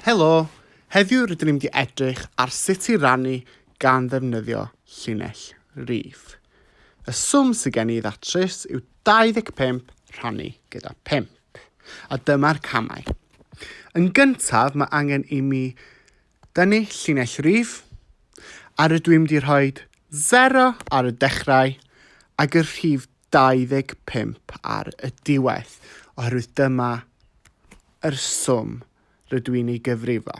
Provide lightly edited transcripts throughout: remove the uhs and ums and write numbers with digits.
Helo! Heddiw rydyn ni'n mynd i edrych ar sut i rannu gan ddefnyddio llinell rif. Y swm sydd gen i i ddatrys yw 25 rhannu gyda 5. A dyma'r camau. Yn gyntaf, mae angen i mi dynnu llinell rif, a rydw i'n mynd i rhoi 0 ar y dechrau ac y rhif 25 ar y diwedd, oherwydd dyma yr swm rydw i'n ei gyfrifo.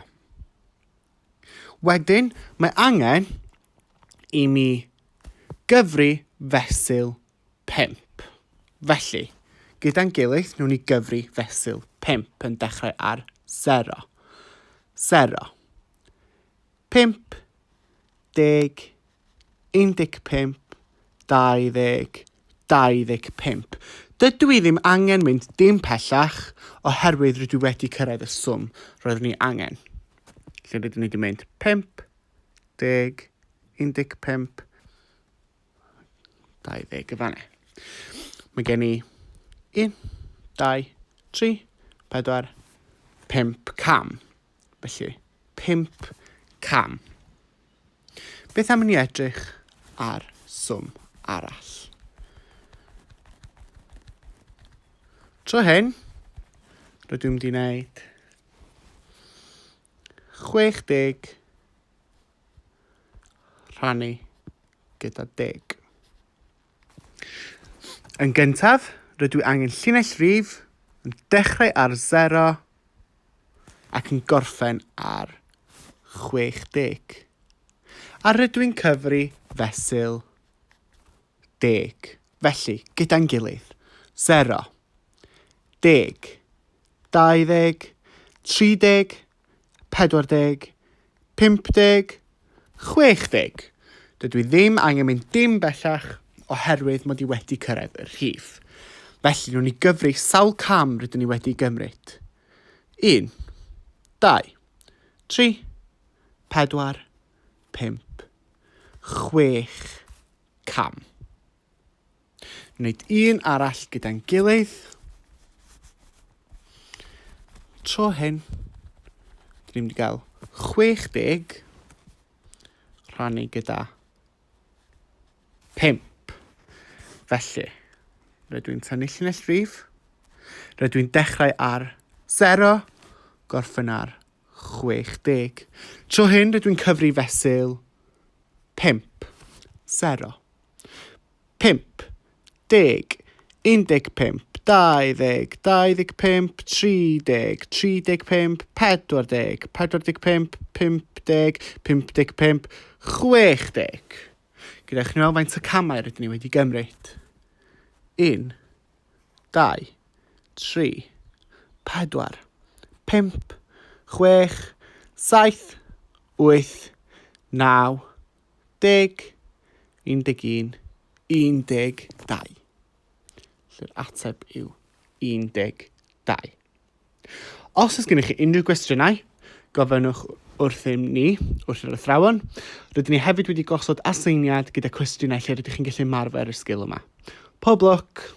Wedyn, mae angen i mi gyfri fesul 5. Felly, gyda'n gilydd, wnawn ni gyfri fesul 5 yn dechrau ar 0. 0. 5, 10, 15, 20, 25. Dydw i ddim angen mynd dim pellach oherwydd rydw i wedi cyrraedd y swm roeddwn i angen. Lle rydyn ni wedi mynd 5, 10, 15, 20 y fanna. Mae gen i 1, 2, 3, 4, 5 cam. Felly, 5 cam. Beth am i ni edrych ar swm arall? Tro hyn, rydw i'n mynd i wneud 60 rhannu gyda 10. Yn gyntaf, rydw i angen llinell rif yn dechrau ar 0 ac yn gorffen ar 60. A rydw i'n cyfri fesul deg. Felly, gyda'n gilydd, 0, 10, 20, 30, 40, 50, 60. Dydw i ddim angen mynd dim bellach oherwydd mod i wedi cyrraedd y rhif. Felly, wnawn ni gyfri sawl cam rydyn ni wedi gymryd. 1, 2, 3, 4, 5, 6 cam. Wneud un arall gyda'n gilydd. Tro hyn, dyn ni'n mynd i gael 60 rhannu gyda 5. Felly, rydw i'n tynnu llinell rif. Rydw i'n dechrau ar 0, gorffen ar 60. Tro hyn, rydw i'n cyfri fesul 5, 0. 5, 10, 15, 20, 25, 30, 35, 40, 45, 50, 55, 60. Gyda chi weld faint o camau rydyn ni wedi gymryd. 1, 2, 3, 4, 5, 6, 7, 8, 9, 10, 11, 12. Felly'r ateb yw 12. Os oes gennych chi unrhyw gwestiynau, gofynnwch wrthym ni, wrth yr athrawon. Rydyn ni hefyd wedi gosod aseiniad gyda cwestiynau lle rydych chi'n gallu ymarfer y sgil yma. Pob lwc!